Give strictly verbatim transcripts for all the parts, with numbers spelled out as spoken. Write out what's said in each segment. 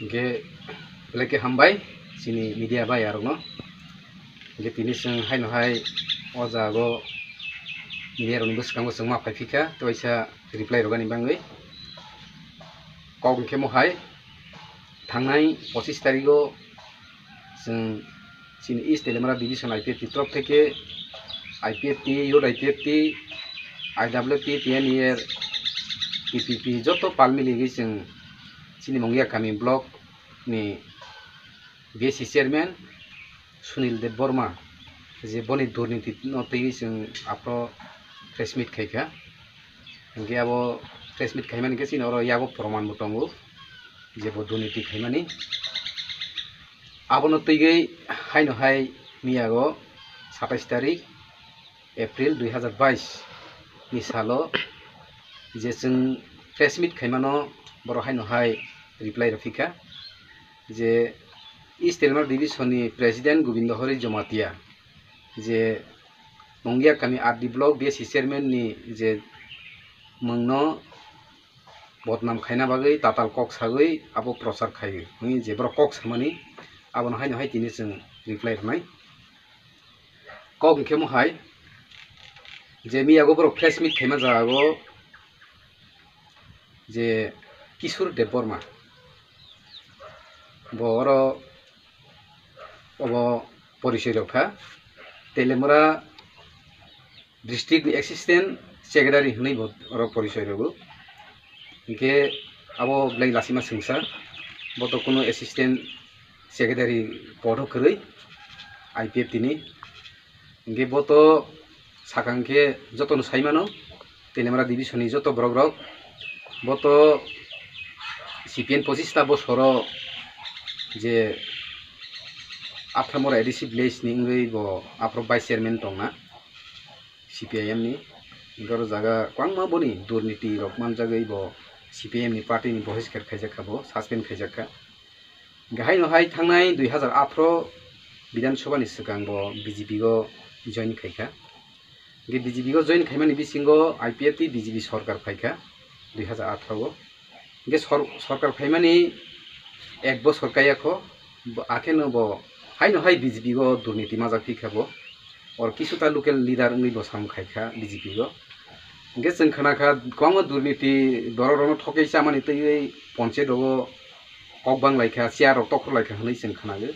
Hingke belai khe hambai chini media bai arokno. Hingke tini chwng haino hai o jago media rokni bwskango chwng ma phai phikha, tei waisa reply rwgani bagwi. Kok hingke mo hai thangnai pochis tarigo chwng chini East Telemara Division I P F T torop theke I P F T, Youth I P F T, I W F T, T N E R, T P P joto pal miligwi chwng chini Mongia kami block ni B S C chairman Sunil Debbarma je boni durniti no twi chwng aphro press meet khaikha. Hingke abo press meet khaimani khe chini oro yago proman bo tongo je bo durniti khaimani. Abono twiwi haino hai miyago satais tarik April dui hazar bais ni salo je chwng press meet khaimano borok haino hai reply rwphikha je East Telemara Division ni President Gobindo Hari Jomatia je Mongia kami R D block B S C chairman ni je mungno bodnam khaina bagwi tatal kok sagwi abo prochar khai hwnwi je borok kok samani abono haino hai tini chwng reply rwnai. Kok hwnkhe mo hai je miyago borok press meet khaima jago je Kishore Debbarma bo oro obo porichoi rok kha Telemara district ni assistant secretary hinwi bo oro porichoi rwgo. Hinkhe abo belai lasima swngsa, bo to kuno assistant secretary podo kwrwi I P F T ni. Hinkhe bo to sakang khe jotono sai mano, Telemara division ni joto borok rok, bo to C P M pochista bosoro je Athamora A D C village ni wngwi bo aphro vice chairman tongna. C P I M ni, hingke oro jaga kwbangma boni durniti rok manjagwi bo C P I M ni party ni bohiskar khaijak kha, bo suspend khaijak kha. Hingke haino hai thangnai dui hazar atharo Bidhan Sabha ni swkang bo B J P o join khai kha. Hingke B J P o join khaimani bisingo I P F T B J P sorkar phai kha dui hazar atharo o. Hingke sor-, sorkar phaimani ek bosor kaya kho, bo, akheno bo haino hai B J P o durniti majak phi kha bo, or kisuta local leader wngwi bo samung khai kha B J P o. Hingke chwng khna kha kwbangma durniti borok rokno thokwi chamani twiwi ponchayat rogo kok bang lai kha, chair rok tokhor lai kha hwnwi chwng khna kha.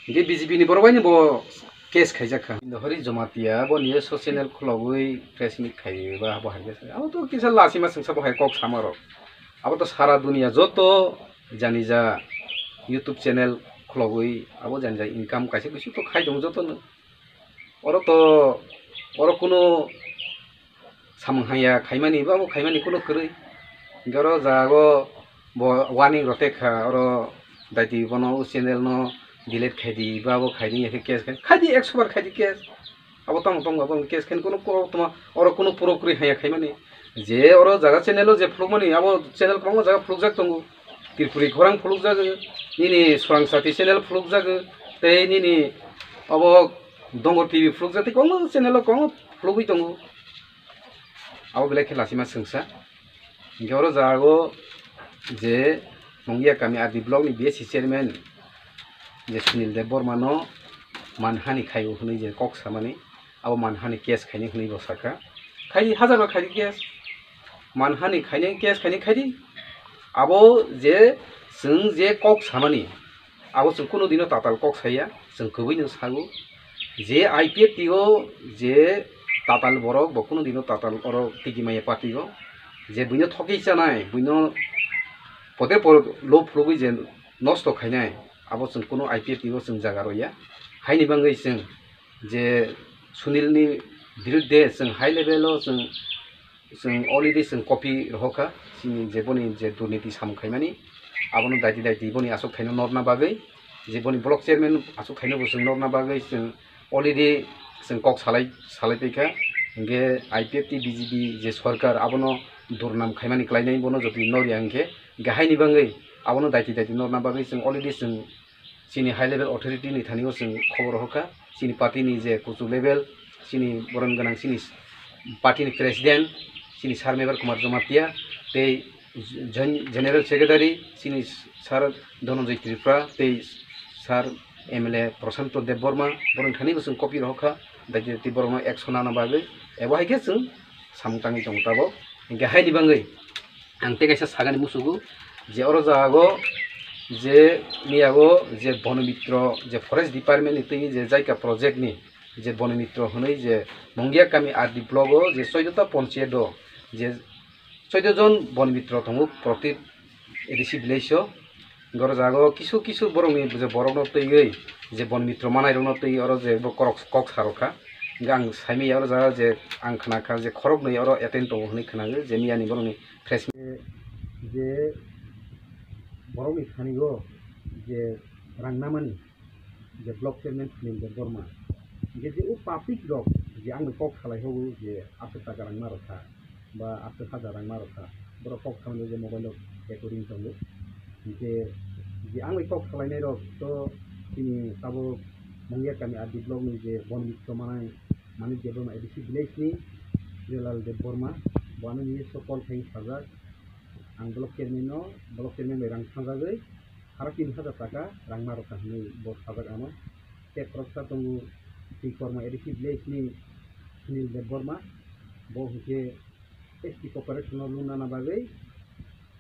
Hingke B J P ni borok bai no bo case khaijak kha. Hori Jomatia bo ni social channel khulogwi press meet khai ba bo hai khe abo to kisa lasima chwngsa bo hai kok sama rok. Abo to sara dunia joto jani ja YouTube channel khulogwi abo jani ja income kaisa bisu to khai tongo joto no. Oro to, oro kuno samung haya khaimani ba bo khaimani kuno kwrwi. Hingke oro jago bo warning rok tek kha, oro daiti bono o channel no delete khai di ba bo khai di, ya khe case khai, khai di, ekso bar khai di case. Abo tamo tongo, abo case khen kuno kuro toma, oro kuno puro kwrwi haya khaimani. Je oro jaga channel o je phulukmani, abo channel kwbangma jaga phulukjak tongo. Tripuri khorang phulukjak, nini Swrang Sati channel phulukjak, tei nini abo Dongor T V phulukjak, tei kwbangma channel o kwbangma phulugwi tongo. Abo belai khe lasima chwngsa. Hingke oro jago je Mongia kami R D block ni B S C chairman je Sunil Debbarma no manhani khaio hwnwi je kok samani, abo manhani case khaini hwnwi bo sakha. Khai di, hajar bar khai di case. Manhani khaini case khaini khai di. Abo je chwng je kok samani, abo chwng kunu dino tatal kok saya, chwng kwbwino sago. Je I P F T o je tatal borok, bo kunu dino tatal oro tigi maya party o. Je buino thokwi chanai, buino pote por lo phulugwi je nosto khainai, abo chwng kunu I P F T o chwng jaga roya. Haini bangwi chwng je Sunil ni birudde chwng high level o chwng, chwng already chwng copy rohor kha, chini je boni je durniti samung khaimani, abono daiti daiti boni aswk thaino norna bagwi, je boni block chairman aswk thaino bo chwng norna bagwi chwng already chwng kok salai, salai paikha. Hingke I P F T B J P je sorkar abono durnam khaimani klainai bono jotoni norya hingke, hingke haini bangwi abono daiti daiti norna bagwi chwng already chwng chini high level authority ni thani o chwng khobor rohor kha, chini party ni je kuchuk level, chini borom gwnang chini party ni president, chini sir Mebar Kumar Jamatia, tei Joint General Secretary chini Sir Dhananjay Tripura tei Sir M L A Prashanto Debbarma, borok thani bo chwng copy rohor kha, daiti daiti borokno action nana bagwi, ebo hai khe chwng samung tangwi tongo tabok. Hinkhe haini bagwi ang tei kaisa sagani musugo je oro jago je miyago je Bono Mitro je Forest Department ni twi je Jaika project ni je Bono Mitro hwnwi je Mungia kami R D block o je choido ta ponchayat o je choido jon Bono Mitro tongo proti A D C village o. Goro jago kisu kisu borokni je borokno twiwi je Bono Mitro manairokno twiwi oro je bo korok kok sarokha. Hingke ang saimanya oro jaga je ang khnakha je khoroknwi oro attend tongo hwnwi khnago je miyani borokni press meet. Je borokni thani o je rang namani je block chairman Sunil Debbarma, je, je o public rok je ang kok salai hogo je aswk taka rang ma rwkha ba aswk hajar rang ma rwkha, borok kok salai je mobile o recording tongo. Je, je ang kok salai nai rok to chini tabok Mungia kami R D block ni je Bono Mitro manai Manik Debbarma A D C village ni Jilalal Debbarma, bo ano ni so call khai sajak, ang block chairman no, block chairman bai rang sanjagwi, Sara tin hajar taka rang ma rwkha hwnwi bo sajak ano. Tei khoroksa tongo Twikorma A D C village ni Sunil Debbarma, bo hwnkhe S T corporation o loan nana bagwi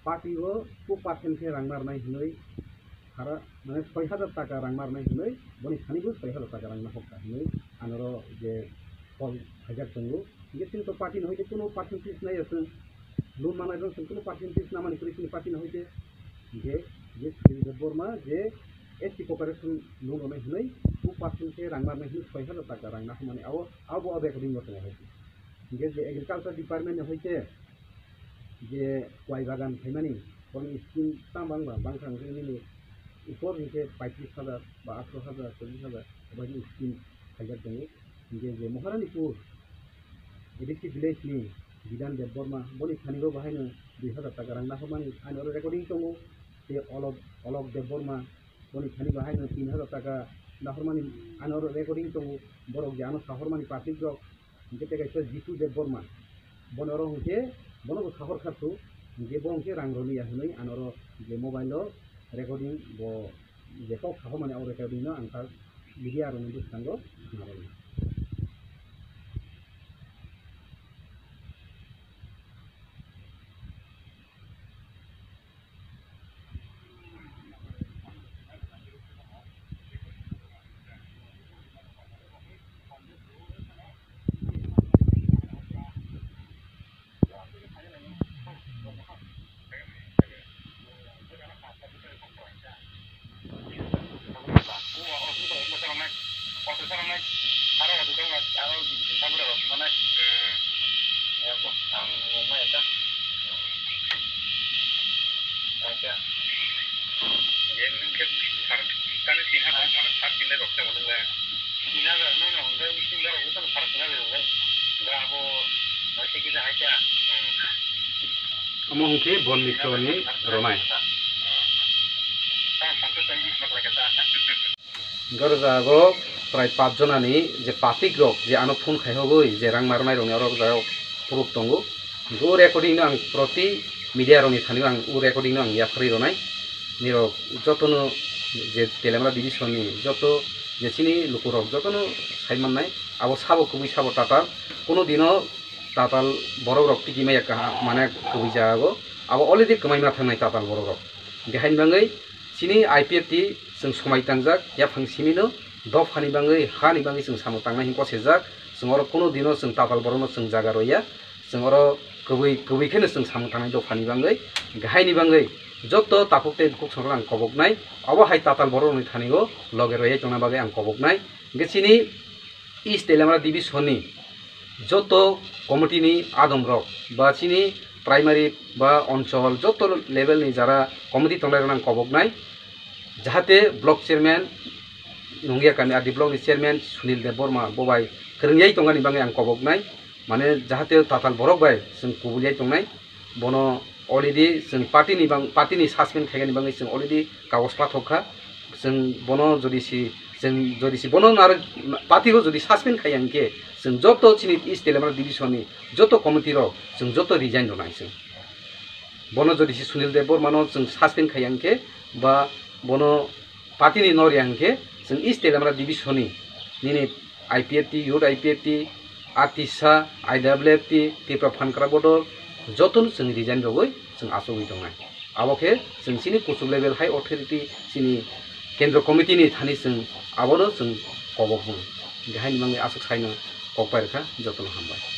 party o two percent khe rang ma rwnai hwnwi sara, mane, soi hajar taka rang ma rwnai hwnwi boni thani bo soi hajar taka rang ma hokha hwnwi anoro je call khaijak tongo. Hingke chini to party no hoite kuno percentage nai ya chwng. Loan manai rok chwng kuno percentage namani kwrwi chini party no hoite. Hingke je Sunil Debbarma je S T corporation loan rwnai hwnwi two percent khe rang narnai hwnwi soi hajar taka rang nahormani abo, abo o recording bo tongo hoite. Hingke je agriculture department ni hoite je kwai bagan khaimani borokni scheme tang bang ba bangkha hwnkhe nini upor hwnkhe paitris hajar ba atro hajar, chollis hajar bai scheme khaijak tongo. Hingke je Maharanipur A D C village ni Bidan Debbarma, boni thani o bahaino dui hajar taka rang nahormani ani oro recording tongo. Tei Olok, Olok Debbarma, boni thani bahaino tin hajar taka nahormani ani oro recording tongo. Borok je ano sahormani public rok, hingke tei kaisa Jitu Debbarma, boni oro hingke bono bo sahor kha su, hingke bo hingke rang rwliya hwnwi ani oro je mobile o recording bo je kok sahormani abo recording no ang ta media rokni bwskango khna rwna. Omo hwnkhe Bono Mitro ni rwnai. Goro jago prai pach jonani je patik rok je ano phone khaihogwi je rang ma rwnai rokni oro jago proof tongo. Hwnkhe o recording no ang proti media rokni thani ang o recording no ang yapharwi rwnai. Nirok jotono je Telemra division ni joto je chini lukurok jotono sai mannai, abo sabo kubui sabo tatal, kuno dino tatal borok rok tiki maya kaha mane kubui jago, abo already kwmai ma thangnai tatal borok rok. Behaini bagwi chini I P F T chwng somai tangjak, yaphang simi no dophani bagwi, hani bagwi chwng samung tangnai hwnwi kosijak, chwng oro kuno dino chwng tatal borok no chwng jaga roya. Chwng oro kwbwi, kwbwi kheno chwng samung tangnai dophani bagwi, haini bagwi joto takhuk tei bukhuk songrok ang koboknai, obo hai tatal borok rokni thani o loge royai tongna bagwi ang koboknai. Hwnkhe chini East Telemra division ni joto committee ni adom rok ba chini primary ba onchol joto level ni jara committee tongnai rok no ang koboknai, jahate block chairman nungya kami R D block ni chairman Sunil Debbarma bo bai kwrwngyai tongani bagwi ang koboknai. Mane jahate tatal borok bai chwng kubuliai tongnai, bono already chwng party ni bang, party ni suspend khaigani bagwi chwng already kagoj pathok kha. Chwng bono jodi si, chwng jodi si bono narwk party o jodi suspend khaiya hwnkhe chwng joto chini East Telemra division ni joto committee rok chwng joto resign rwnai chwng. Bono jodi se Sunil Debbarmano chwng suspend khai ya hwnkhe ba bono party ni nor ya hwnkhe chwng East Teliamura division ni nini I P F T, Youth I P F T, Atisa, I W F T, Tipra Phankra Bodol jotono chwng resign rogwi chwng achugwi tongnai. Abo khe chwng chini kuchuk level high authority chini Kendra Committee ni thani chwng abono chwng kobok mung. Haini bagwi aswk saino kok pai rwkha, jotono hambai.